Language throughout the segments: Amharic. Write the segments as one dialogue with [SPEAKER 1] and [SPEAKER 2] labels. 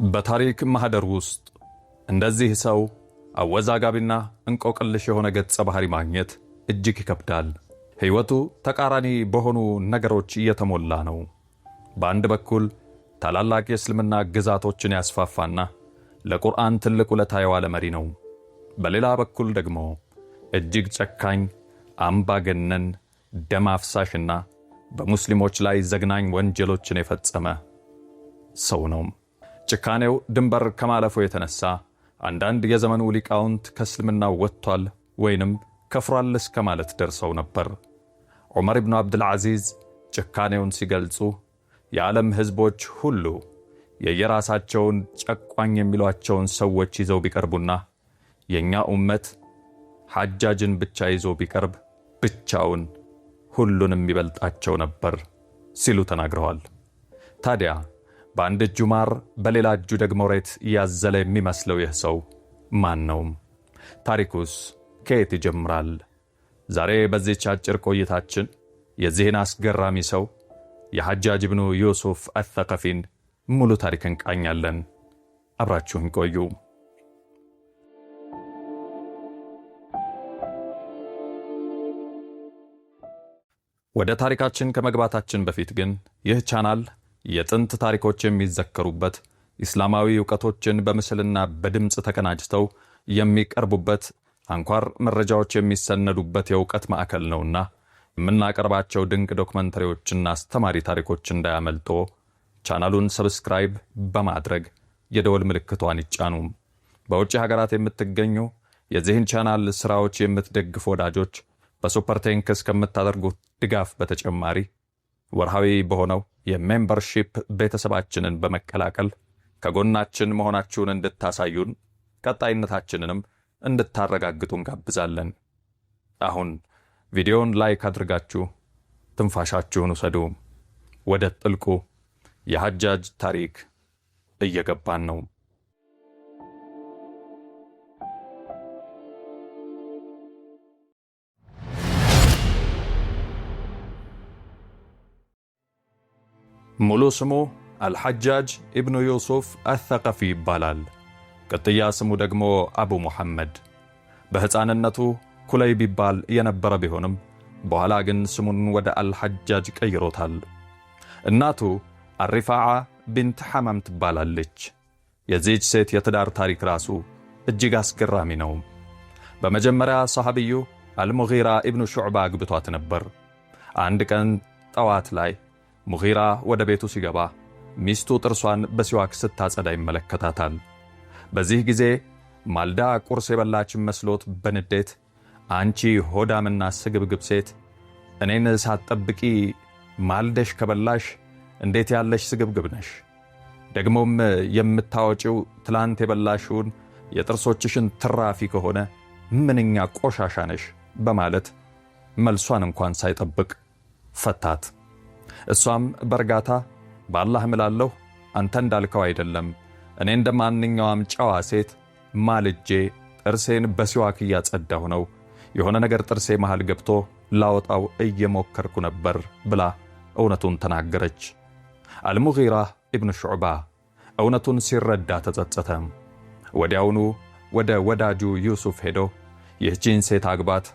[SPEAKER 1] በታሪክ ማህደር ውስጥ እንደዚህ ሰው አወዛጋቢና እንቆቅልሽ የሆነ ገጸ ባህሪ ማግኘት እጅግ ይከብዳል። ሕይወቱ ተቃራኒ በሆኑ ነገሮች እየተሞላ ነው። በአንድ በኩል ታላላቅ የእስልምና ግዛቶችን ያስፋፋና ለቁርአን ትልቅ ውለታ የዋለ መሪ ነው። በሌላ በኩል ደግሞ እጅግ ጨካኝ፣ አምባገነን፣ ደም አፍሳሽና በሙስሊሞች ላይ ዘግናኝ ወንጀሎችን የፈጸመ ሰው ነው። ጭካኔው ድንበር ከማለፉ የተነሳ አንዳንድ የዘመኑ ሊቃውንት ከእስልምናው ወጥቷል ወይንም ከፍሯል እስከ ማለት ደርሰው ነበር። ዑመር ኢብኑ አብዱልዓዚዝ ጭካኔውን ሲገልጹ የዓለም ሕዝቦች ሁሉ የየራሳቸውን ጨቋኝ የሚሏቸውን ሰዎች ይዘው ቢቀርቡና የእኛ ኡመት ሐጃጅን ብቻ ይዞ ቢቀርብ ብቻውን ሁሉንም ይበልጣቸው ነበር ሲሉ ተናግረዋል። ታዲያ በአንድ እጁ ማር በሌላ እጁ ደግሞ ሬት እያዘለ የሚመስለው ይህ ሰው ማን ነው? ታሪኩስ ከየት ይጀምራል? ዛሬ በዚህች አጭር ቆይታችን የዚህን አስገራሚ ሰው የሐጃጅ ኢብኑ ዩሱፍ አተቀፊን ሙሉ ታሪክ እንቃኛለን። አብራችሁን ቆዩ። ወደ ታሪካችን ከመግባታችን በፊት ግን ይህ ቻናል የጥንት ታሪኮች የሚዘከሩበት፣ ኢስላማዊ እውቀቶችን በምስልና በድምፅ ተቀናጅተው የሚቀርቡበት፣ አንኳር መረጃዎች የሚሰነዱበት የእውቀት ማዕከል ነውና የምናቀርባቸው ድንቅ ዶክመንተሪዎችና አስተማሪ ታሪኮች እንዳያመልጦ ቻናሉን subscribe በማድረግ የደወል ምልክቷን ይጫኑ። በውጭ ሀገራት የምትገኙ የዚህን ቻናል ስራዎች የምትደግፉ ወዳጆች በ Super Thanks ከምታደርጉት ድጋፍ በተጨማሪ ወርሃዊ በሆነው የ membership ቤተሰባችንን በመቀላቀል ከጎናችን መሆናችሁን እንድታሳዩን ቀጣይነታችንንም እንድታረጋግጡ እንጋብዛለን። አሁን ቪዲዮውን like አድርጋችሁ ትንፋሻችሁን ውሰዱ። ወደ ጥልቁ የሐጃጅ ታሪክ እየገባን ነው። ሙሉ ስሙ አልሐጃጅ ኢብኑ ዩሱፍ አተቀፊ ይባላል። ቅጥያ ስሙ ደግሞ አቡ ሙሐመድ። በሕፃንነቱ ኩለይብ ይባል የነበረ ቢሆንም በኋላ ግን ስሙን ወደ አልሐጃጅ ቀይሮታል። እናቱ አሪፋዓ ቢንት ሐማም ትባላለች። የዚህች ሴት የትዳር ታሪክ ራሱ እጅግ አስገራሚ ነው። በመጀመሪያ ሰሐቢዩ አልሙጊራ ኢብኑ ሹዕባ አግብቷት ነበር። አንድ ቀን ጠዋት ላይ ሙጊራ ወደ ቤቱ ሲገባ ሚስቱ ጥርሷን በሲዋክ ስታጸዳ ይመለከታታል። በዚህ ጊዜ ማልዳ ቁርስ የበላች መስሎት በንዴት አንቺ ሆዳምና ስግብግብ ሴት፣ እኔን ሳትጠብቂ ማልደሽ ከበላሽ እንዴት ያለሽ ስግብግብ ነሽ! ደግሞም የምታወጪው ትላንት የበላሽውን የጥርሶችሽን ትራፊ ከሆነ ምንኛ ቆሻሻ ነሽ በማለት መልሷን እንኳን ሳይጠብቅ ፈታት። እሷም በእርጋታ በአላህ እምላለሁ አንተ እንዳልከው አይደለም፣ እኔ እንደ ማንኛውም ጨዋ ሴት ማልጄ ጥርሴን በሲዋክ እያጸዳሁ ነው። የሆነ ነገር ጥርሴ መሃል ገብቶ ላወጣው እየሞከርኩ ነበር ብላ እውነቱን ተናገረች። አልሙጊራ ኢብኑ ሹዕባ እውነቱን ሲረዳ ተጸጸተ። ወዲያውኑ ወደ ወዳጁ ዩሱፍ ሄዶ ይህቺን ሴት አግባት፣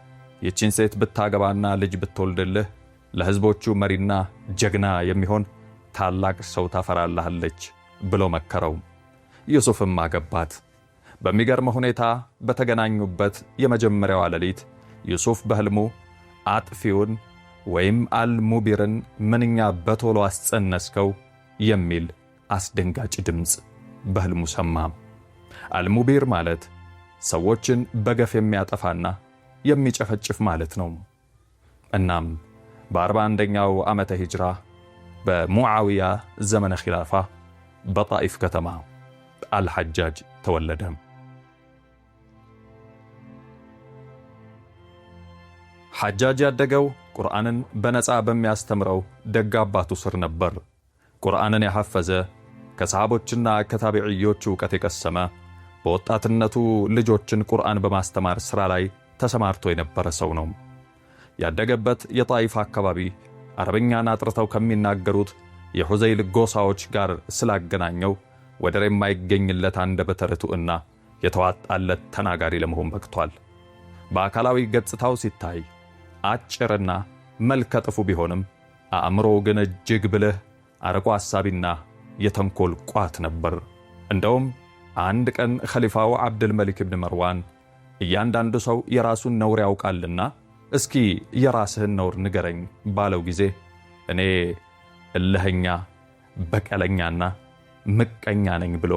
[SPEAKER 1] ይህቺን ሴት ብታገባና ልጅ ብትወልድልህ ለሕዝቦቹ መሪና ጀግና የሚሆን ታላቅ ሰው ታፈራልሃለች ብሎ መከረው። ዩሱፍም አገባት። በሚገርም ሁኔታ በተገናኙበት የመጀመሪያዋ ሌሊት ዩሱፍ በሕልሙ አጥፊውን ወይም አልሙቢርን ምንኛ በቶሎ አስጸነስከው የሚል አስደንጋጭ ድምፅ በሕልሙ ሰማ። አልሙቢር ማለት ሰዎችን በገፍ የሚያጠፋና የሚጨፈጭፍ ማለት ነው። እናም በ41ኛው ዓመተ ሂጅራ በሙዓዊያ ዘመነ ኺላፋ በጣኢፍ ከተማ አልሐጃጅ ተወለደ። ሐጃጅ ያደገው ቁርአንን በነፃ በሚያስተምረው ደግ አባቱ ስር ነበር። ቁርአንን ያሐፈዘ፣ ከሰሃቦችና ከታቢዕዮች ዕውቀት የቀሰመ፣ በወጣትነቱ ልጆችን ቁርአን በማስተማር ሥራ ላይ ተሰማርቶ የነበረ ሰው ነው። ያደገበት የጣይፍ አካባቢ አረብኛን አጥርተው ከሚናገሩት የሑዘይል ጎሳዎች ጋር ስላገናኘው ወደር የማይገኝለት አንደበተ ርቱዕና የተዋጣለት ተናጋሪ ለመሆን በቅቷል። በአካላዊ ገጽታው ሲታይ አጭርና መልከ ጥፉ ቢሆንም አእምሮው ግን እጅግ ብልህ፣ አርቆ አሳቢና የተንኮል ቋት ነበር። እንደውም አንድ ቀን ኸሊፋው ዓብድልመሊክ ብን መርዋን እያንዳንዱ ሰው የራሱን ነውር ያውቃልና እስኪ የራስህን ነውር ንገረኝ ባለው ጊዜ እኔ እልኸኛ፣ በቀለኛና ምቀኛ ነኝ ብሎ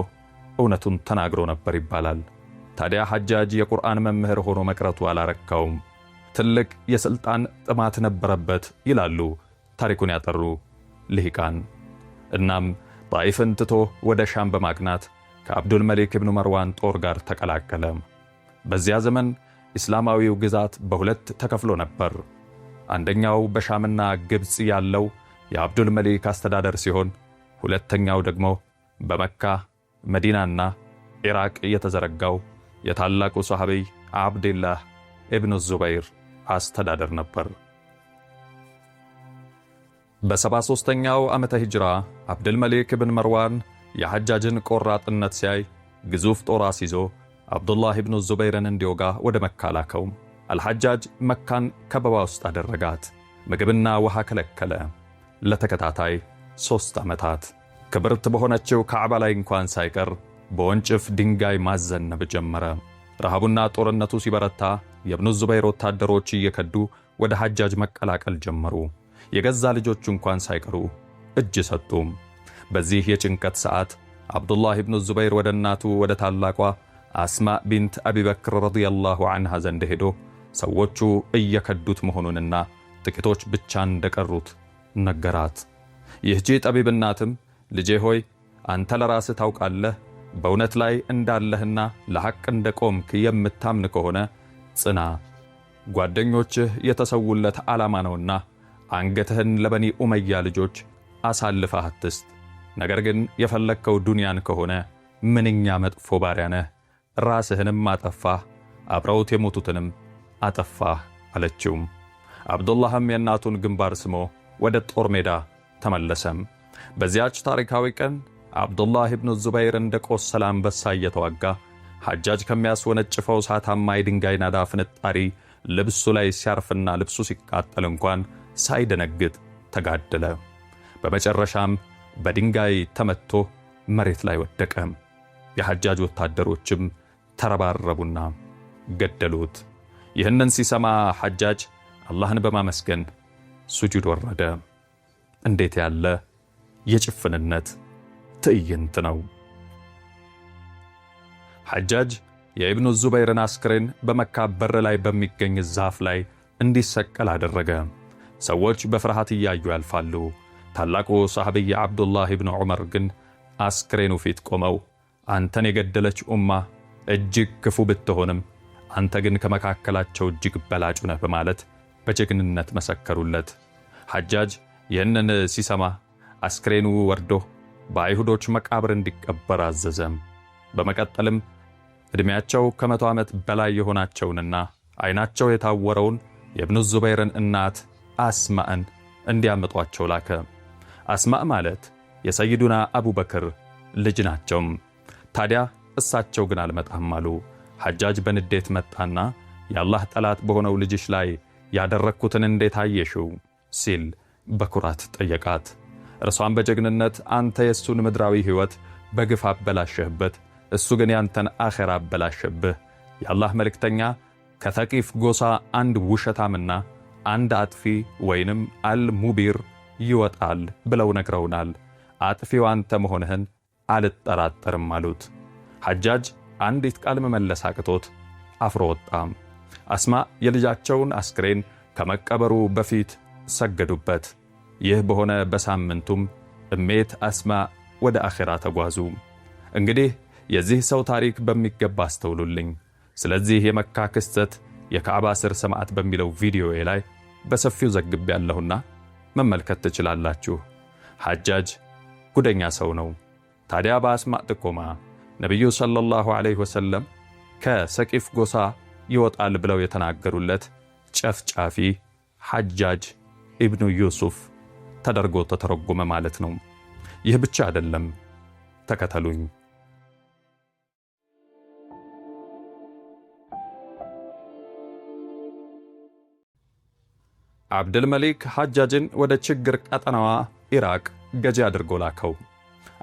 [SPEAKER 1] እውነቱን ተናግሮ ነበር ይባላል። ታዲያ ሐጃጅ የቁርአን መምህር ሆኖ መቅረቱ አላረካውም። ትልቅ የሥልጣን ጥማት ነበረበት ይላሉ ታሪኩን ያጠሩ ልሂቃን። እናም ጣኢፍን ትቶ ወደ ሻም በማቅናት ከአብዱል መሊክ ኢብኑ መርዋን ጦር ጋር ተቀላቀለ። በዚያ ዘመን ኢስላማዊው ግዛት በሁለት ተከፍሎ ነበር። አንደኛው በሻምና ግብፅ ያለው የአብዱል መሊክ አስተዳደር ሲሆን፣ ሁለተኛው ደግሞ በመካ፣ መዲናና ኢራቅ የተዘረጋው የታላቁ ሰሐቢይ ዓብድላህ ኢብኑ ዙበይር አስተዳደር ነበር። በ73ኛው ዓመተ ሂጅራ ዓብድልመሊክ ብን መርዋን የሐጃጅን ቆራጥነት ሲያይ ግዙፍ ጦር አስይዞ ዓብዱላህ ኢብኑ ዙበይርን እንዲወጋ ወደ መካ ላከው። አልሐጃጅ መካን ከበባ ውስጥ አደረጋት። ምግብና ውሃ ከለከለ። ለተከታታይ 3 ዓመታት ክብርት በሆነችው ካዕባ ላይ እንኳን ሳይቀር በወንጭፍ ድንጋይ ማዘነብ ጀመረ። ረሃቡና ጦርነቱ ሲበረታ የኢብኑ ዙበይር ወታደሮች እየከዱ ወደ ሐጃጅ መቀላቀል ጀመሩ። የገዛ ልጆቹ እንኳን ሳይቀሩ እጅ ሰጡ። በዚህ የጭንቀት ሰዓት ዓብዱላህ ኢብኑ ዙበይር ወደ እናቱ ወደ ታላቋ አስማእ ቢንት አቢበክር ረዲየላሁ ዐንሃ ዘንድ ሄዶ ሰዎቹ እየከዱት መሆኑንና ጥቂቶች ብቻ እንደቀሩት ነገራት። ይህቺ ጠቢብ እናትም ልጄ ሆይ፣ አንተ ለራስህ ታውቃለህ፣ በእውነት ላይ እንዳለህና ለሐቅ እንደቆምክ የምታምን ከሆነ ጽና፣ ጓደኞችህ የተሰውለት ዓላማ ነውና አንገትህን ለበኒ ኡመያ ልጆች አሳልፈህ አትስጥ። ነገር ግን የፈለግከው ዱንያን ከሆነ ምንኛ መጥፎ ባሪያ ነህ፣ ራስህንም አጠፋህ፣ አብረውት የሞቱትንም አጠፋህ አለችው። ዓብዱላህም የእናቱን ግንባር ስሞ ወደ ጦር ሜዳ ተመለሰም። በዚያች ታሪካዊ ቀን ዓብዱላህ ኢብኑ ዙበይር እንደ ቆሰለ አንበሳ እየተዋጋ ሐጃጅ ከሚያስወነጭፈው እሳታማ የድንጋይ ናዳ ፍንጣሪ ልብሱ ላይ ሲያርፍና ልብሱ ሲቃጠል እንኳን ሳይደነግጥ ተጋደለ። በመጨረሻም በድንጋይ ተመትቶ መሬት ላይ ወደቀ። የሐጃጅ ወታደሮችም ተረባረቡና ገደሉት። ይህንን ሲሰማ ሐጃጅ አላህን በማመስገን ሱጁድ ወረደ። እንዴት ያለ የጭፍንነት ትዕይንት ነው! ሐጃጅ የኢብኑ ዙበይርን አስክሬን በመካ በር ላይ በሚገኝ ዛፍ ላይ እንዲሰቀል አደረገ። ሰዎች በፍርሃት እያዩ ያልፋሉ። ታላቁ ሰሐቢይ ዓብዱላህ ኢብኑ ዑመር ግን አስክሬኑ ፊት ቆመው አንተን የገደለች ኡማ እጅግ ክፉ ብትሆንም አንተ ግን ከመካከላቸው እጅግ በላጩ ነህ በማለት በጀግንነት መሰከሩለት። ሐጃጅ ይህንን ሲሰማ አስክሬኑ ወርዶ በአይሁዶች መቃብር እንዲቀበር አዘዘም። በመቀጠልም ዕድሜያቸው ከ100 ዓመት በላይ የሆናቸውንና ዓይናቸው የታወረውን የኢብኑ ዙበይርን እናት አስማእን እንዲያመጧቸው ላከ። አስማእ ማለት የሰይዱና አቡበክር ልጅ ናቸው። ታዲያ እሳቸው ግን አልመጣም አሉ። ሐጃጅ በንዴት መጣና የአላህ ጠላት በሆነው ልጅሽ ላይ ያደረግኩትን እንዴት አየሽው ሲል በኩራት ጠየቃት። እርሷን በጀግንነት አንተ የእሱን ምድራዊ ሕይወት በግፍ አበላሸህበት፣ እሱ ግን ያንተን አኼራ አበላሸብህ። የአላህ መልእክተኛ ከተቂፍ ጎሳ አንድ ውሸታምና አንድ አጥፊ ወይንም አልሙቢር ይወጣል ብለው ነግረውናል። አጥፊው አንተ መሆንህን አልጠራጠርም አሉት። ሐጃጅ አንዲት ቃል መመለስ አቅቶት አፍሮ ወጣ። አስማ የልጃቸውን አስክሬን ከመቀበሩ በፊት ሰገዱበት። ይህ በሆነ በሳምንቱም እሜት አስማ ወደ አኼራ ተጓዙ። እንግዲህ የዚህ ሰው ታሪክ በሚገባ አስተውሉልኝ። ስለዚህ የመካ ክስተት የካዕባ ስር ሰማዕት በሚለው ቪዲዮዬ ላይ በሰፊው ዘግቤያለሁና መመልከት ትችላላችሁ። ሐጃጅ ጉደኛ ሰው ነው። ታዲያ በአስማእ ጥቆማ ነቢዩ ሰለላሁ ዐለይሂ ወሰለም ከሰቂፍ ጎሳ ይወጣል ብለው የተናገሩለት ጨፍጫፊ ሐጃጅ ኢብኑ ዩሱፍ ተደርጎ ተተረጎመ ማለት ነው። ይህ ብቻ አይደለም። ተከተሉኝ። አብድልመሊክ ሐጃጅን ወደ ችግር ቀጠናዋ ኢራቅ ገዢ አድርጎ ላከው።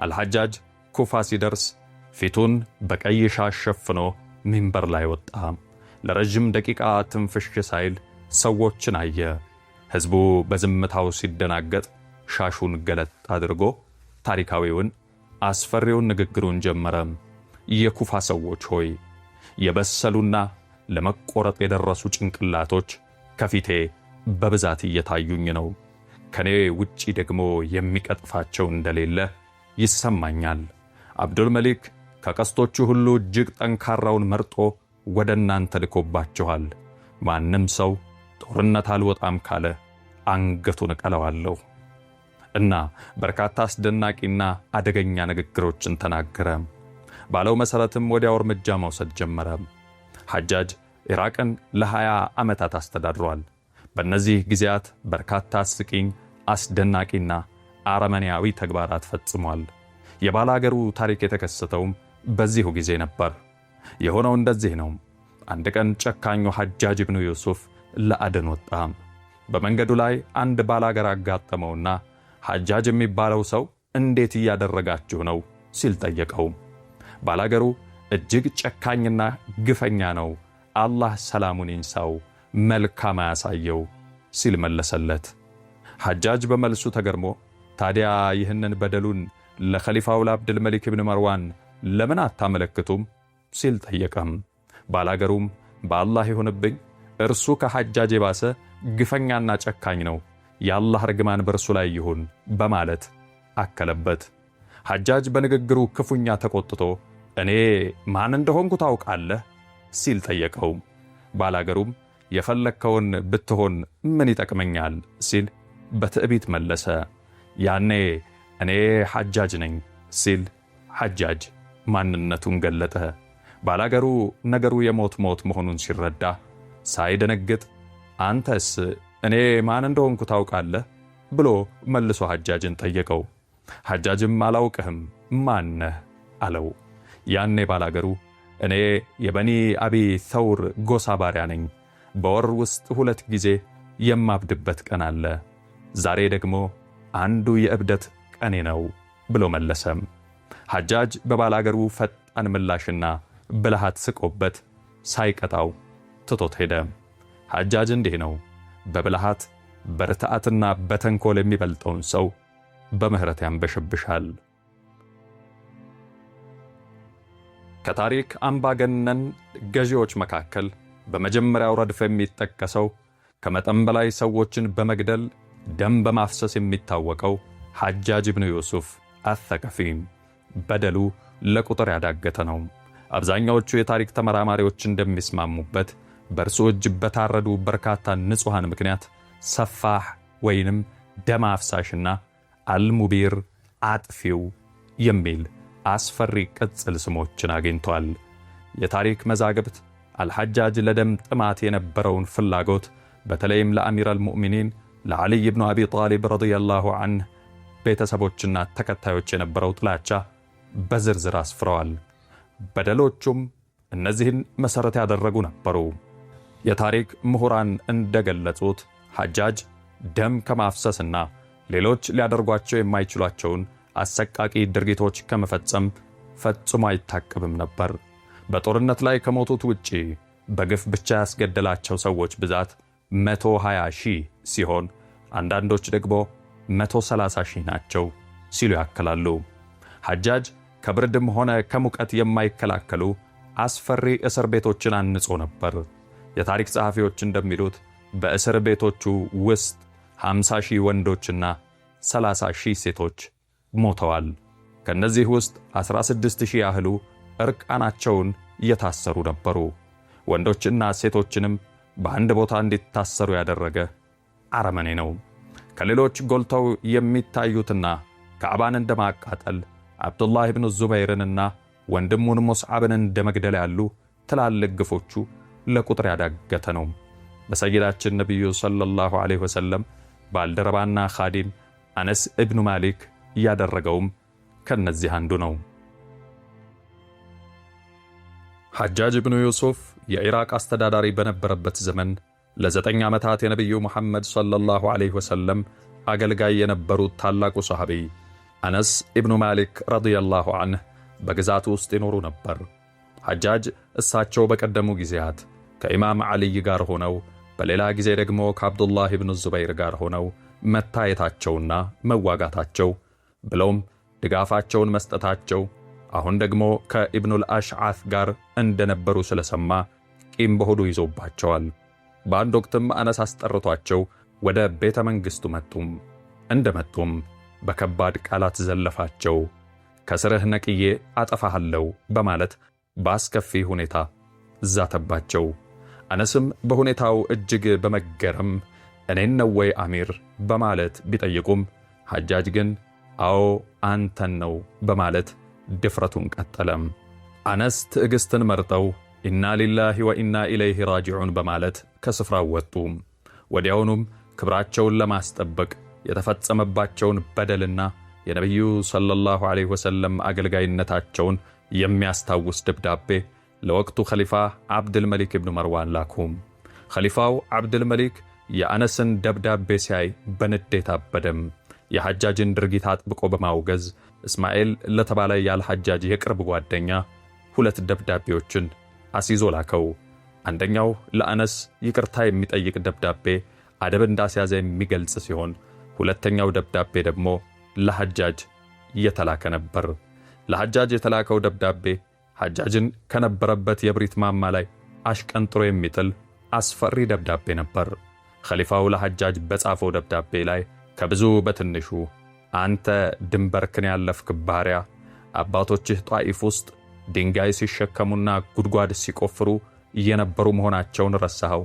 [SPEAKER 1] አልሐጃጅ ኩፋ ሲደርስ ፊቱን በቀይ ሻሽ ሸፍኖ ሚንበር ላይ ወጣ። ለረዥም ደቂቃ ትንፍሽ ሳይል ሰዎችን አየ። ሕዝቡ በዝምታው ሲደናገጥ ሻሹን ገለጥ አድርጎ ታሪካዊውን አስፈሪውን ንግግሩን ጀመረ። የኩፋ ሰዎች ሆይ፣ የበሰሉና ለመቆረጥ የደረሱ ጭንቅላቶች ከፊቴ በብዛት እየታዩኝ ነው። ከኔ ውጪ ደግሞ የሚቀጥፋቸው እንደሌለ ይሰማኛል። አብዱል መሊክ ከቀስቶቹ ሁሉ እጅግ ጠንካራውን መርጦ ወደ እናንተ ልኮባችኋል። ማንም ሰው ጦርነት አልወጣም ካለ አንገቱን እቀለዋለሁ። እና በርካታ አስደናቂና አደገኛ ንግግሮችን ተናገረ። ባለው መሠረትም ወዲያው እርምጃ መውሰድ ጀመረ። ሐጃጅ ኢራቅን ለ20 ዓመታት አስተዳድሯል። በእነዚህ ጊዜያት በርካታ አስቂኝ፣ አስደናቂና አረመኔያዊ ተግባራት ፈጽሟል። የባላገሩ ታሪክ የተከሰተውም በዚሁ ጊዜ ነበር። የሆነው እንደዚህ ነው። አንድ ቀን ጨካኙ ሐጃጅ ኢብኑ ዩሱፍ ለአደን ወጣ። በመንገዱ ላይ አንድ ባላገር አጋጠመውና ሐጃጅ የሚባለው ሰው እንዴት እያደረጋችሁ ነው ሲል ጠየቀው። ባላገሩ እጅግ ጨካኝና ግፈኛ ነው፣ አላህ ሰላሙን ይንሳው፣ መልካም አያሳየው ሲል መለሰለት። ሐጃጅ በመልሱ ተገርሞ ታዲያ ይህንን በደሉን ለኸሊፋው ለአብድልመሊክ ብን መርዋን ለምን አታመለክቱም ሲል ጠየቀም። ባላገሩም በአላህ ይሁንብኝ፣ እርሱ ከሐጃጅ የባሰ ግፈኛና ጨካኝ ነው፣ የአላህ ርግማን በእርሱ ላይ ይሁን በማለት አከለበት። ሐጃጅ በንግግሩ ክፉኛ ተቆጥቶ እኔ ማን እንደሆንኩ ታውቃለህ ሲል ጠየቀው። ባላገሩም የፈለግከውን ብትሆን ምን ይጠቅመኛል ሲል በትዕቢት መለሰ። ያኔ እኔ ሐጃጅ ነኝ ሲል ሐጃጅ ማንነቱን ገለጠ። ባላገሩ ነገሩ የሞት ሞት መሆኑን ሲረዳ ሳይደነግጥ አንተስ እኔ ማን እንደሆንኩ ታውቃለህ ብሎ መልሶ ሐጃጅን ጠየቀው። ሐጃጅም አላውቅህም፣ ማነህ አለው። ያኔ ባላገሩ እኔ የበኒ አቢ ተውር ጎሳ ባሪያ ነኝ፣ በወር ውስጥ 2 ጊዜ የማብድበት ቀን አለ፣ ዛሬ ደግሞ አንዱ የእብደት ቀኔ ነው ብሎ መለሰም። ሐጃጅ በባላገሩ ፈጣን ምላሽና ብልሃት ስቆበት ሳይቀጣው ትቶት ሄደ። ሐጃጅ እንዲህ ነው፣ በብልሃት በርትዓትና በተንኮል የሚበልጠውን ሰው በምህረት ያንበሸብሻል። ከታሪክ አምባገነን ገዢዎች መካከል በመጀመሪያው ረድፍ የሚጠቀሰው ከመጠን በላይ ሰዎችን በመግደል ደም በማፍሰስ የሚታወቀው ሐጃጅ ኢብኑ ዩሱፍ አልሰቀፊ በደሉ ለቁጥር ያዳገተ ነው። አብዛኛዎቹ የታሪክ ተመራማሪዎች እንደሚስማሙበት በእርሱ እጅ በታረዱ በርካታ ንጹሐን ምክንያት ሰፋህ ወይንም ደም አፍሳሽና አልሙቢር አጥፊው የሚል አስፈሪ ቅጽል ስሞችን አግኝቷል። የታሪክ መዛግብት አልሐጃጅ ለደም ጥማት የነበረውን ፍላጎት በተለይም ለአሚር አልሙእሚኒን ለዓሊይ ብኑ አቢ ጣሊብ رضي الله عنه ቤተሰቦችና ተከታዮች የነበረው ጥላቻ በዝርዝር አስፍረዋል። በደሎቹም እነዚህን መሠረት ያደረጉ ነበሩ። የታሪክ ምሁራን እንደገለጹት ሐጃጅ ደም ከማፍሰስና ሌሎች ሊያደርጓቸው የማይችሏቸውን አሰቃቂ ድርጊቶች ከመፈጸም ፈጽሞ አይታቀብም ነበር። በጦርነት ላይ ከሞቱት ውጪ በግፍ ብቻ ያስገደላቸው ሰዎች ብዛት 120 ሺህ ሲሆን አንዳንዶች ደግሞ 130 ሺህ ናቸው ሲሉ ያክላሉ። ሐጃጅ ከብርድም ሆነ ከሙቀት የማይከላከሉ አስፈሪ እስር ቤቶችን አንጾ ነበር። የታሪክ ጸሐፊዎች እንደሚሉት በእስር ቤቶቹ ውስጥ 50 ሺህ ወንዶችና 30 ሺህ ሴቶች ሞተዋል። ከእነዚህ ውስጥ 16 ሺህ ያህሉ እርቃናቸውን እየታሰሩ ነበሩ። ወንዶችና ሴቶችንም በአንድ ቦታ እንዲታሰሩ ያደረገ አረመኔ ነው። ከሌሎች ጎልተው የሚታዩትና ካዕባን እንደማቃጠል አብዱላህ ብኑ ዙበይርንና ወንድሙን ሙስዓብን እንደመግደል ያሉ ትላልቅ ግፎቹ ለቁጥር ያዳገተ ነው። በሰይዳችን ነቢዩ صلى الله عليه وسلم ባልደረባና ኻዲም አነስ እብኑ ማሊክ ያደረገውም ከነዚህ አንዱ ነው። ሐጃጅ ብኑ ዩሱፍ የኢራቅ አስተዳዳሪ በነበረበት ዘመን ለ9 ዓመታት የነቢዩ ሙሐመድ ሰለላሁ ዐለይሂ ወሰለም አገልጋይ የነበሩት ታላቁ ሰሐቢይ አነስ ኢብኑ ማሊክ ረዲየላሁ ዐንህ በግዛቱ ውስጥ ይኖሩ ነበር። ሐጃጅ እሳቸው በቀደሙ ጊዜያት ከኢማም ዓሊይ ጋር ሆነው በሌላ ጊዜ ደግሞ ከአብዱላህ ኢብኑ ዙበይር ጋር ሆነው መታየታቸውና መዋጋታቸው ብለውም ድጋፋቸውን መስጠታቸው አሁን ደግሞ ከኢብኑል አሽዓት ጋር እንደነበሩ ስለሰማ ቂም በሆዱ ይዞባቸዋል። በአንድ ወቅትም አነስ አስጠርቷቸው ወደ ቤተ መንግሥቱ መጡም። እንደመጡም በከባድ ቃላት ዘለፋቸው። ከስርህ ነቅዬ አጠፋሃለሁ በማለት በአስከፊ ሁኔታ ዛተባቸው። አነስም በሁኔታው እጅግ በመገረም እኔን ነው ወይ አሚር በማለት ቢጠይቁም ሐጃጅ ግን አዎ አንተን ነው በማለት ድፍረቱን ቀጠለም። አነስ ትዕግስትን መርጠው ኢና ሊላሂ ወኢና ኢለይሂ ራጂዑን በማለት ከስፍራው ወጡ። ወዲያውኑም ክብራቸውን ለማስጠበቅ የተፈጸመባቸውን በደልና የነቢዩ ሰለላሁ ዐለይሂ ወሰለም አገልጋይነታቸውን የሚያስታውስ ደብዳቤ ለወቅቱ ኸሊፋ ዓብድልመሊክ ኢብኑ መርዋን ላኩም። ኸሊፋው ዓብድልመሊክ የአነስን ደብዳቤ ሲያይ በንዴት አበደም። የሐጃጅን ድርጊት አጥብቆ በማውገዝ እስማኤል ለተባለ የአልሐጃጅ የቅርብ ጓደኛ ሁለት ደብዳቤዎችን አስይዞ ላከው። አንደኛው ለአነስ ይቅርታ የሚጠይቅ ደብዳቤ አደብ እንዳስያዘ የሚገልጽ ሲሆን፣ ሁለተኛው ደብዳቤ ደግሞ ለሐጃጅ የተላከ ነበር። ለሐጃጅ የተላከው ደብዳቤ ሐጃጅን ከነበረበት የብሪት ማማ ላይ አሽቀንጥሮ የሚጥል አስፈሪ ደብዳቤ ነበር። ኸሊፋው ለሐጃጅ በጻፈው ደብዳቤ ላይ ከብዙ በትንሹ አንተ ድንበርክን ያለፍክ ባሪያ፣ አባቶችህ ጣኢፍ ውስጥ ድንጋይ ሲሸከሙና ጉድጓድ ሲቆፍሩ እየነበሩ መሆናቸውን ረሳኸው?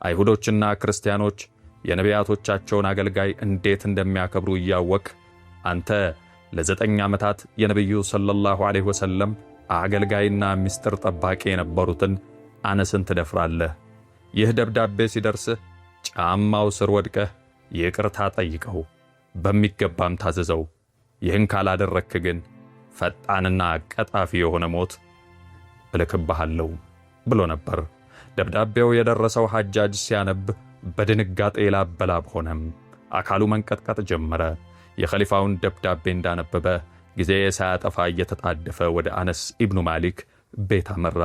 [SPEAKER 1] አይሁዶችና ክርስቲያኖች የነቢያቶቻቸውን አገልጋይ እንዴት እንደሚያከብሩ እያወቅ አንተ ለ9 ዓመታት የነቢዩ ሰለላሁ ዐለይሂ ወሰለም አገልጋይና ምስጢር ጠባቂ የነበሩትን አነስን ትደፍራለህ። ይህ ደብዳቤ ሲደርስህ ጫማው ስር ወድቀህ ይቅርታ ጠይቀው፣ በሚገባም ታዘዘው። ይህን ካላደረግክ ግን ፈጣንና ቀጣፊ የሆነ ሞት እልክብሃለሁ ብሎ ነበር። ደብዳቤው የደረሰው ሐጃጅ ሲያነብ በድንጋጤ ላበላብ ሆነም። አካሉ መንቀጥቀጥ ጀመረ። የኸሊፋውን ደብዳቤ እንዳነበበ ጊዜ ሳያጠፋ እየተጣደፈ ወደ አነስ ኢብኑ ማሊክ ቤት አመራ።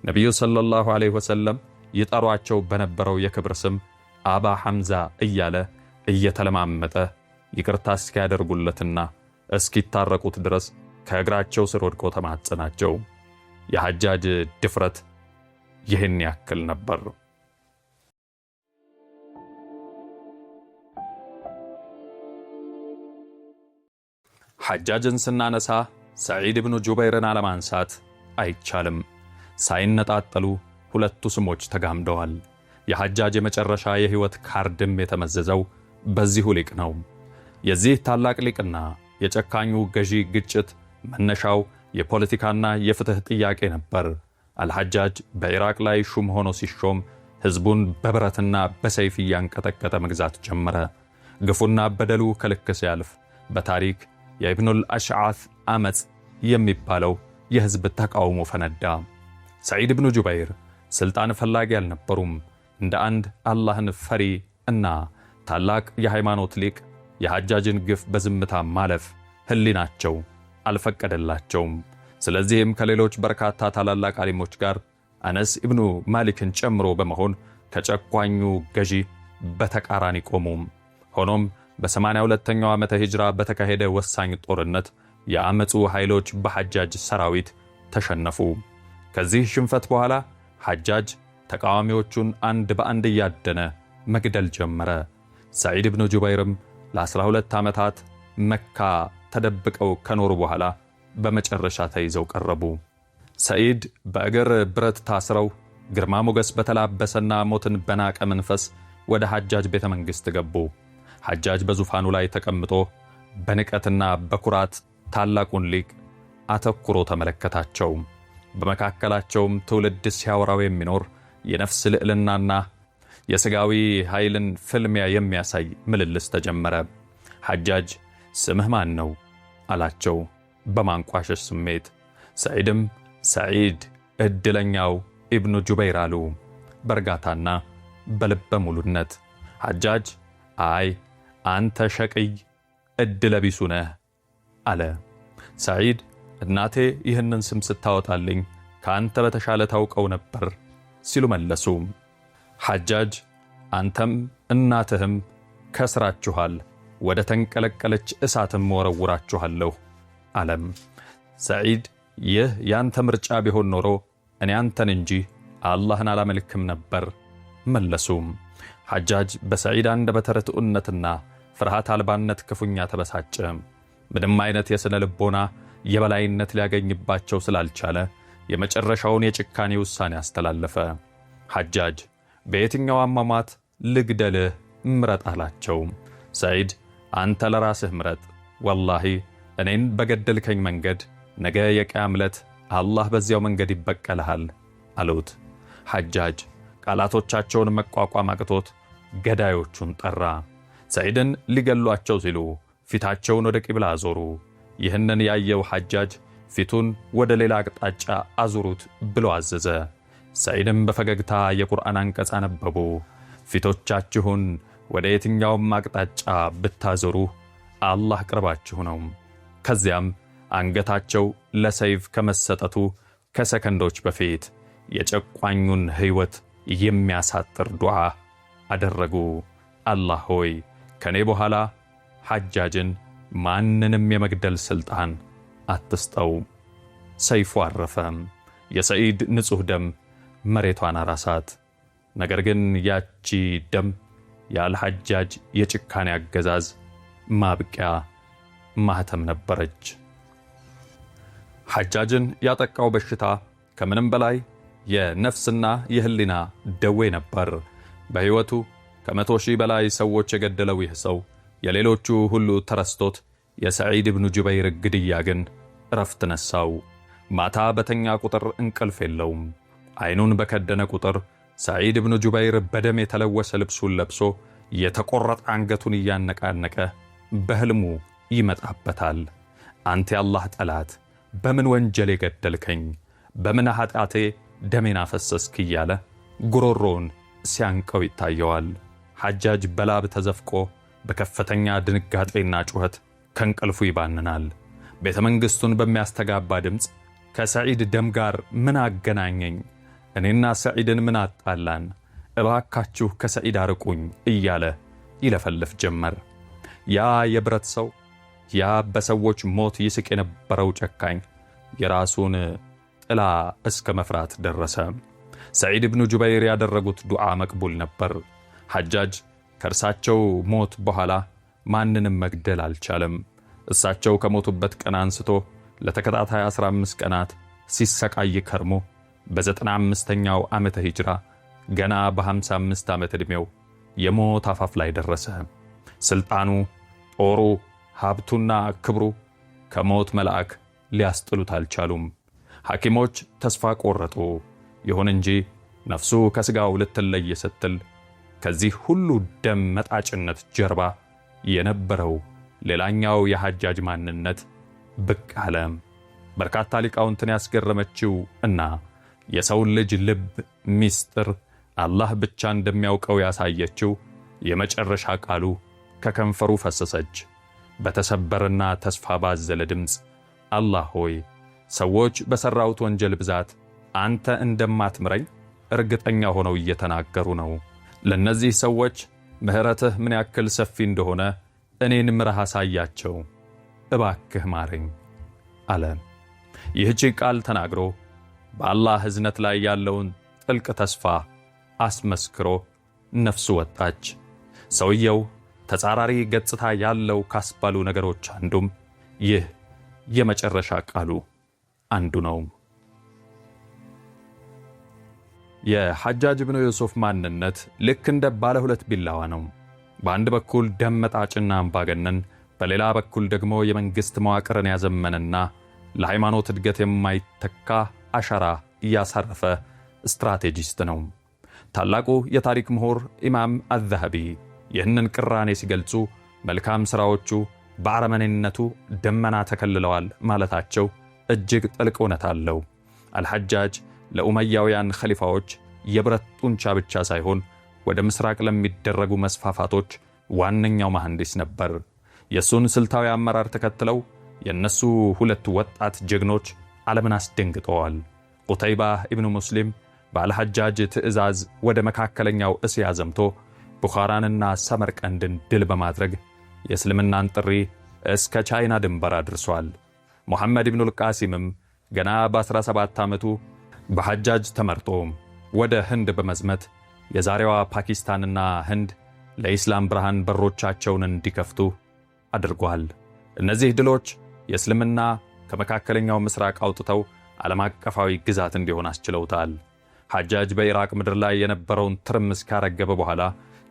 [SPEAKER 1] ነቢዩ ሰለላሁ ዐለይሂ ወሰለም ይጠሯቸው በነበረው የክብር ስም አባ ሐምዛ እያለ እየተለማመጠ ይቅርታ እስኪያደርጉለትና እስኪታረቁት ድረስ ከእግራቸው ስር ወድቆ ተማጸናቸው። የሐጃጅ ድፍረት ይህን ያክል ነበር። ሐጃጅን ስናነሳ ሰዒድ ብኑ ጁበይርን አለማንሳት አይቻልም። ሳይነጣጠሉ ሁለቱ ስሞች ተጋምደዋል። የሐጃጅ የመጨረሻ የሕይወት ካርድም የተመዘዘው በዚሁ ሊቅ ነው። የዚህ ታላቅ ሊቅና የጨካኙ ገዢ ግጭት መነሻው የፖለቲካና የፍትሕ ጥያቄ ነበር። አልሐጃጅ በኢራቅ ላይ ሹም ሆኖ ሲሾም ሕዝቡን በብረትና በሰይፍ እያንቀጠቀጠ መግዛት ጀመረ። ግፉና በደሉ ከልክ ሲያልፍ በታሪክ የኢብኑል አሽዓት አመፅ የሚባለው የሕዝብ ተቃውሞ ፈነዳ። ሰዒድ ብኑ ጁበይር ሥልጣን ፈላጊ አልነበሩም። እንደ አንድ አላህን ፈሪ እና ታላቅ የሃይማኖት ሊቅ የሐጃጅን ግፍ በዝምታ ማለፍ ሕሊናቸው አልፈቀደላቸውም። ስለዚህም ከሌሎች በርካታ ታላላቅ አሊሞች ጋር አነስ ኢብኑ ማሊክን ጨምሮ በመሆን ከጨቋኙ ገዢ በተቃራኒ ቆሙ። ሆኖም በ82ኛው ዓመተ ሂጅራ በተካሄደ ወሳኝ ጦርነት የአመፁ ኃይሎች በሐጃጅ ሰራዊት ተሸነፉ። ከዚህ ሽንፈት በኋላ ሐጃጅ ተቃዋሚዎቹን አንድ በአንድ እያደነ መግደል ጀመረ። ሰዒድ ብኑ ጁበይርም ለ12 ዓመታት መካ ተደብቀው ከኖሩ በኋላ በመጨረሻ ተይዘው ቀረቡ። ሰዒድ በእግር ብረት ታስረው ግርማ ሞገስ በተላበሰና ሞትን በናቀ መንፈስ ወደ ሐጃጅ ቤተ መንግሥት ገቡ። ሐጃጅ በዙፋኑ ላይ ተቀምጦ በንቀትና በኩራት ታላቁን ሊቅ አተኩሮ ተመለከታቸው። በመካከላቸውም ትውልድ ሲያወራው የሚኖር የነፍስ ልዕልናና የሥጋዊ ኃይልን ፍልሚያ የሚያሳይ ምልልስ ተጀመረ። ሐጃጅ ስምህ ማን ነው አላቸው በማንቋሸሽ ስሜት። ሰዒድም ሰዒድ ዕድለኛው ኢብኑ ጁበይር አሉ በእርጋታና በልበ ሙሉነት። ሐጃጅ አይ አንተ ሸቅይ ዕድለ ቢሱ ነህ አለ። ሰዒድ እናቴ ይህንን ስም ስታወጣልኝ ከአንተ በተሻለ ታውቀው ነበር ሲሉ መለሱ። ሐጃጅ አንተም እናትህም ከስራችኋል፣ ወደ ተንቀለቀለች እሳትም ወረውራችኋለሁ አለም። ሰዒድ ይህ ያንተ ምርጫ ቢሆን ኖሮ እኔ አንተን እንጂ አላህን አላመልክም ነበር መለሱ። ሐጃጅ በሰዒድ አንደበተ ርቱዕነትና ፍርሃት አልባነት ክፉኛ ተበሳጨ። ምንም አይነት የሥነ ልቦና የበላይነት ሊያገኝባቸው ስላልቻለ የመጨረሻውን የጭካኔ ውሳኔ አስተላለፈ። ሐጃጅ በየትኛው አሟሟት ልግደልህ ምረጥ አላቸው። ሰዒድ አንተ ለራስህ ምረጥ፣ ወላሂ እኔን በገደልከኝ መንገድ ነገ የቅያም ዕለት አላህ በዚያው መንገድ ይበቀልሃል አሉት። ሐጃጅ ቃላቶቻቸውን መቋቋም አቅቶት ገዳዮቹን ጠራ። ሰዒድን ሊገሏቸው ሲሉ ፊታቸውን ወደ ቂብላ አዞሩ። ይህንን ያየው ሐጃጅ ፊቱን ወደ ሌላ አቅጣጫ አዙሩት ብሎ አዘዘ። ሰዒድም በፈገግታ የቁርአን አንቀጽ አነበቡ። ፊቶቻችሁን ወደ የትኛውም አቅጣጫ ብታዞሩ አላህ ቅርባችሁ ነው። ከዚያም አንገታቸው ለሰይፍ ከመሰጠቱ ከሰከንዶች በፊት የጨቋኙን ሕይወት የሚያሳጥር ዱዓ አደረጉ። አላህ ሆይ፣ ከኔ በኋላ ሐጃጅን ማንንም የመግደል ሥልጣን አትስጠው። ሰይፉ አረፈ። የሰዒድ ንጹሕ ደም መሬቷን አራሳት። ነገር ግን ያቺ ደም የአልሐጃጅ የጭካኔ አገዛዝ ማብቂያ ማህተም ነበረች። ሐጃጅን ያጠቃው በሽታ ከምንም በላይ የነፍስና የህሊና ደዌ ነበር። በሕይወቱ ከ100,000 በላይ ሰዎች የገደለው ይህ ሰው የሌሎቹ ሁሉ ተረስቶት የሰዒድ ብኑ ጁበይር ግድያ ግን እረፍት ነሳው። ማታ በተኛ ቁጥር እንቅልፍ የለውም። አይኑን በከደነ ቁጥር ሰዒድ ብኑ ጁበይር በደም የተለወሰ ልብሱን ለብሶ የተቆረጠ አንገቱን እያነቃነቀ በሕልሙ ይመጣበታል። አንተ የአላህ ጠላት፣ በምን ወንጀል የገደልከኝ? በምን ኃጢአቴ ደሜን አፈሰስክ? እያለ ጉሮሮውን ሲያንቀው ይታየዋል። ሐጃጅ በላብ ተዘፍቆ በከፍተኛ ድንጋጤና ጩኸት ከእንቅልፉ ይባንናል። ቤተ መንግሥቱን በሚያስተጋባ ድምፅ ከሰዒድ ደም ጋር ምን አገናኘኝ? እኔና ሰዒድን ምን አጣላን? እባካችሁ ከሰዒድ አርቁኝ እያለ ይለፈልፍ ጀመር። ያ የብረት ሰው፣ ያ በሰዎች ሞት ይስቅ የነበረው ጨካኝ የራሱን ጥላ እስከ መፍራት ደረሰ። ሰዒድ ብኑ ጁበይር ያደረጉት ዱዓ መቅቡል ነበር። ሐጃጅ ከእርሳቸው ሞት በኋላ ማንንም መግደል አልቻለም። እሳቸው ከሞቱበት ቀን አንስቶ ለተከታታይ 15 ቀናት ሲሰቃይ ከርሞ በ95ኛው ዓመተ ሂጅራ ገና በ55 ዓመት ዕድሜው የሞት አፋፍ ላይ ደረሰ። ስልጣኑ፣ ጦሩ፣ ሀብቱና ክብሩ ከሞት መልአክ ሊያስጥሉት አልቻሉም። ሐኪሞች ተስፋ ቆረጡ። ይሁን እንጂ ነፍሱ ከሥጋው ልትለይ ስትል ከዚህ ሁሉ ደም መጣጭነት ጀርባ የነበረው ሌላኛው የሐጃጅ ማንነት ብቅ አለ። በርካታ ሊቃውንትን ያስገረመችው እና የሰውን ልጅ ልብ ሚስጥር አላህ ብቻ እንደሚያውቀው ያሳየችው የመጨረሻ ቃሉ ከከንፈሩ ፈሰሰች። በተሰበረና ተስፋ ባዘለ ድምፅ አላህ ሆይ፣ ሰዎች በሠራሁት ወንጀል ብዛት አንተ እንደማትምረኝ እርግጠኛ ሆነው እየተናገሩ ነው። ለእነዚህ ሰዎች ምሕረትህ ምን ያክል ሰፊ እንደሆነ እኔን ምረህ አሳያቸው፣ እባክህ ማረኝ አለ። ይህች ቃል ተናግሮ በአላህ እዝነት ላይ ያለውን ጥልቅ ተስፋ አስመስክሮ ነፍሱ ወጣች። ሰውየው ተጻራሪ ገጽታ ያለው ካስባሉ ነገሮች አንዱም ይህ የመጨረሻ ቃሉ አንዱ ነው። የሐጃጅ ብኑ ዩሱፍ ማንነት ልክ እንደ ባለ ሁለት ቢላዋ ነው። በአንድ በኩል ደም መጣጭና አምባገነን፣ በሌላ በኩል ደግሞ የመንግሥት መዋቅርን ያዘመነና ለሃይማኖት እድገት የማይተካ አሻራ እያሳረፈ ስትራቴጂስት ነው። ታላቁ የታሪክ ምሁር ኢማም አዘሀቢ ይህንን ቅራኔ ሲገልጹ መልካም ሥራዎቹ በአረመኔነቱ ደመና ተከልለዋል ማለታቸው እጅግ ጥልቅ እውነት አለው። አልሐጃጅ ለኡመያውያን ኸሊፋዎች የብረት ጡንቻ ብቻ ሳይሆን ወደ ምስራቅ ለሚደረጉ መስፋፋቶች ዋነኛው መሐንዲስ ነበር። የእሱን ስልታዊ አመራር ተከትለው የእነሱ ሁለት ወጣት ጀግኖች ዓለምን አስደንግጠዋል። ቁተይባ ኢብኑ ሙስሊም በአልሐጃጅ ትዕዛዝ ወደ መካከለኛው እስያ ዘምቶ ቡኻራንና ሰመርቀንድን ድል በማድረግ የእስልምናን ጥሪ እስከ ቻይና ድንበር አድርሷል። ሙሐመድ ኢብኑል ቃሲምም ገና በ17 ዓመቱ በሐጃጅ ተመርጦ ወደ ህንድ በመዝመት የዛሬዋ ፓኪስታንና ህንድ ለኢስላም ብርሃን በሮቻቸውን እንዲከፍቱ አድርጓል። እነዚህ ድሎች የእስልምና ከመካከለኛው ምስራቅ አውጥተው ዓለም አቀፋዊ ግዛት እንዲሆን አስችለውታል። ሐጃጅ በኢራቅ ምድር ላይ የነበረውን ትርምስ ካረገበ በኋላ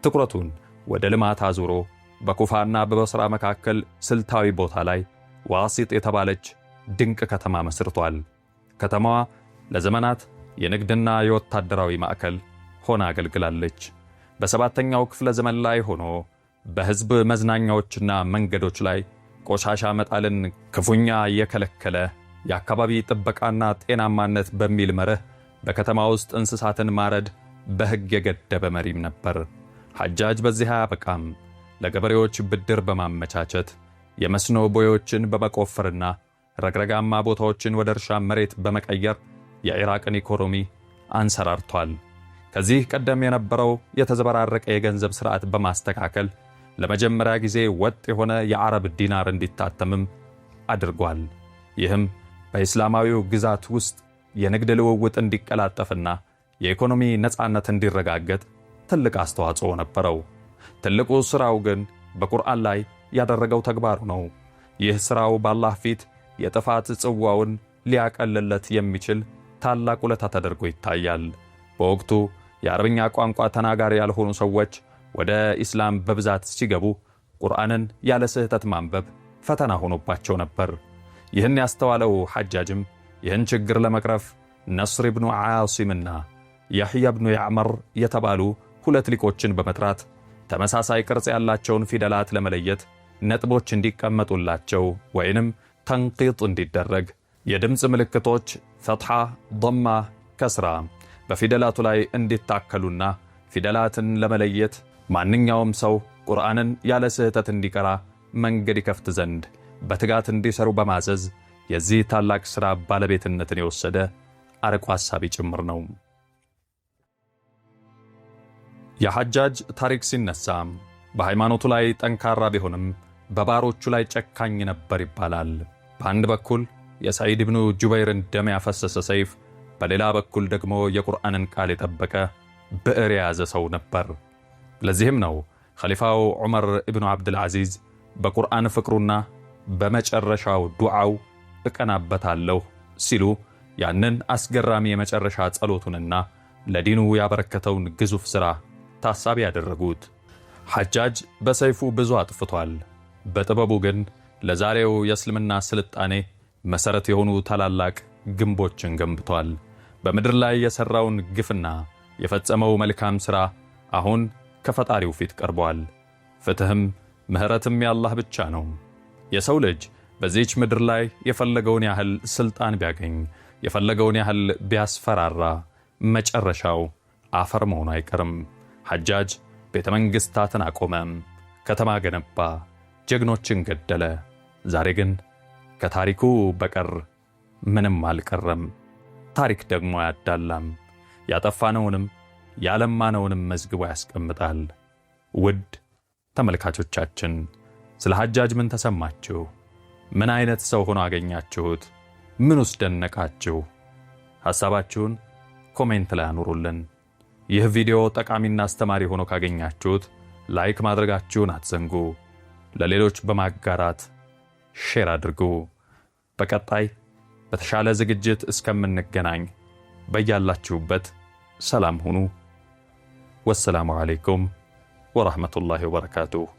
[SPEAKER 1] ትኩረቱን ወደ ልማት አዙሮ በኩፋና በበስራ መካከል ስልታዊ ቦታ ላይ ዋሲጥ የተባለች ድንቅ ከተማ መስርቷል። ከተማዋ ለዘመናት የንግድና የወታደራዊ ማዕከል ሆና አገልግላለች። በሰባተኛው ክፍለ ዘመን ላይ ሆኖ በሕዝብ መዝናኛዎችና መንገዶች ላይ ቆሻሻ መጣልን ክፉኛ የከለከለ፣ የአካባቢ ጥበቃና ጤናማነት በሚል መርህ በከተማ ውስጥ እንስሳትን ማረድ በሕግ የገደበ መሪም ነበር። ሐጃጅ በዚህ አያበቃም። ለገበሬዎች ብድር በማመቻቸት፣ የመስኖ ቦዮችን በመቆፈርና ረግረጋማ ቦታዎችን ወደ እርሻ መሬት በመቀየር የኢራቅን ኢኮኖሚ አንሰራርቷል። ከዚህ ቀደም የነበረው የተዘበራረቀ የገንዘብ ሥርዓት በማስተካከል ለመጀመሪያ ጊዜ ወጥ የሆነ የአረብ ዲናር እንዲታተምም አድርጓል። ይህም በኢስላማዊው ግዛት ውስጥ የንግድ ልውውጥ እንዲቀላጠፍና የኢኮኖሚ ነፃነት እንዲረጋገጥ ትልቅ አስተዋጽኦ ነበረው። ትልቁ ሥራው ግን በቁርአን ላይ ያደረገው ተግባሩ ነው። ይህ ሥራው በአላህ ፊት የጥፋት ጽዋውን ሊያቀልለት የሚችል ታላቅ ውለታ ተደርጎ ይታያል። በወቅቱ የአረብኛ ቋንቋ ተናጋሪ ያልሆኑ ሰዎች ወደ ኢስላም በብዛት ሲገቡ ቁርአንን ያለ ስህተት ማንበብ ፈተና ሆኖባቸው ነበር። ይህን ያስተዋለው ሐጃጅም ይህን ችግር ለመቅረፍ ነስር ብኑ ዓሲምና ያሕያ ብኑ ያዕመር የተባሉ ሁለት ሊቆችን በመጥራት ተመሳሳይ ቅርጽ ያላቸውን ፊደላት ለመለየት ነጥቦች እንዲቀመጡላቸው ወይንም ተንቂጥ እንዲደረግ፣ የድምፅ ምልክቶች ፈትሓ፣ ضማ፣ ከስራ በፊደላቱ ላይ እንዲታከሉና ፊደላትን ለመለየት ማንኛውም ሰው ቁርአንን ያለ ስህተት እንዲቀራ መንገድ ይከፍት ዘንድ በትጋት እንዲሰሩ በማዘዝ የዚህ ታላቅ ሥራ ባለቤትነትን የወሰደ አርቆ ሐሳቢ ጭምር ነው። የሐጃጅ ታሪክ ሲነሳ በሃይማኖቱ ላይ ጠንካራ ቢሆንም በባሮቹ ላይ ጨካኝ ነበር ይባላል። በአንድ በኩል የሰዒድ ብኑ ጁበይርን ደም ያፈሰሰ ሰይፍ፣ በሌላ በኩል ደግሞ የቁርአንን ቃል የጠበቀ ብዕር የያዘ ሰው ነበር። ለዚህም ነው ኸሊፋው ዑመር ኢብኑ ዓብድልዓዚዝ በቁርአን ፍቅሩና በመጨረሻው ዱዓው እቀናበታለሁ ሲሉ ያንን አስገራሚ የመጨረሻ ጸሎቱንና ለዲኑ ያበረከተውን ግዙፍ ሥራ ታሳቢ ያደረጉት። ሐጃጅ በሰይፉ ብዙ አጥፍቷል። በጥበቡ ግን ለዛሬው የእስልምና ስልጣኔ መሠረት የሆኑ ታላላቅ ግንቦችን ገንብቷል። በምድር ላይ የሠራውን ግፍና የፈጸመው መልካም ሥራ አሁን ከፈጣሪው ፊት ቀርቧል። ፍትሕም ምሕረትም ያላህ ብቻ ነው። የሰው ልጅ በዚህች ምድር ላይ የፈለገውን ያህል ስልጣን ቢያገኝ፣ የፈለገውን ያህል ቢያስፈራራ መጨረሻው አፈር መሆኑ አይቀርም። ሐጃጅ ቤተ መንግሥታትን አቆመ፣ ከተማ ገነባ፣ ጀግኖችን ገደለ። ዛሬ ግን ከታሪኩ በቀር ምንም አልቀረም። ታሪክ ደግሞ አያዳላም። ያጠፋነውንም ያለማነውንም መዝግቦ ያስቀምጣል። ውድ ተመልካቾቻችን፣ ስለ ሐጃጅ ምን ተሰማችሁ? ምን አይነት ሰው ሆኖ አገኛችሁት? ምኑስ ደነቃችሁ? ሐሳባችሁን comment ላይ አኑሩልን። ይህ ቪዲዮ ጠቃሚና አስተማሪ ሆኖ ካገኛችሁት like ማድረጋችሁን አትዘንጉ። ለሌሎች በማጋራት share አድርጉ። በቀጣይ በተሻለ ዝግጅት እስከምንገናኝ በያላችሁበት ሰላም ሁኑ። والسلام عليكم ورحمة الله وبركاته።